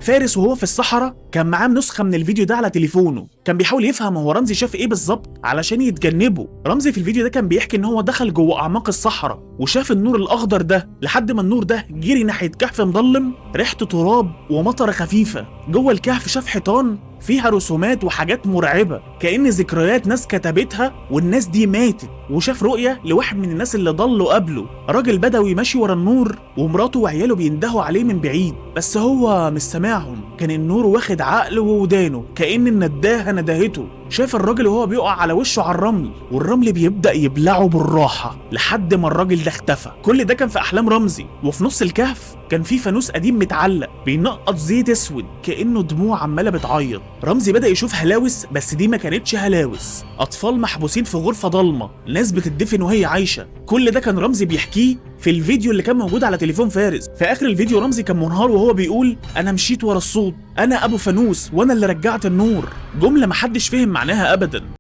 فارس وهو في الصحراء كان معاه نسخة من الفيديو ده على تليفونه، كان بيحاول يفهم هو رمزي شاف ايه بالظبط علشان يتجنبه. رمزي في الفيديو ده كان بيحكي ان هو دخل جوه اعماق الصحراء وشاف النور الاخضر ده، لحد ما النور ده جري ناحية كهف مظلم ريحته تراب ومطره خفيفة. جوه الكهف شاف حيطان فيها رسومات وحاجات مرعبة كأن ذكريات ناس كتبتها والناس دي ماتت. وشاف رؤية لواحد من الناس اللي ضلوا قبله، راجل بدوي ماشي ورا النور ومراته وعياله بيندهوا عليه من بعيد، بس هو مش سامعهم. كان النور واخد عقله وودانه كأن النداهة ندهته. شاف الراجل وهو بيقع على وشه على الرمل، والرمل بيبدأ يبلعه بالراحة لحد ما الراجل ده اختفى. كل ده كان في أحلام رمزي. وفي نص الكهف كان في فانوس قديم متعلق بينقط زيت اسود كأنه دموع عمالة بتعيط. رمزي بدأ يشوف هلاوس، بس دي ما كانتش هلاوس. أطفال محبوسين في غرفة ضلمة، ناس بتدفن وهي عايشة. كل ده كان رمزي بيحكيه في الفيديو اللي كان موجود على تليفون فارس. في آخر الفيديو رمزي كان منهار وهو بيقول أنا مشيت ورا الصوت، أنا أبو فانوس وأنا اللي رجعت النور. جملة محدش فهم معناها أبدا.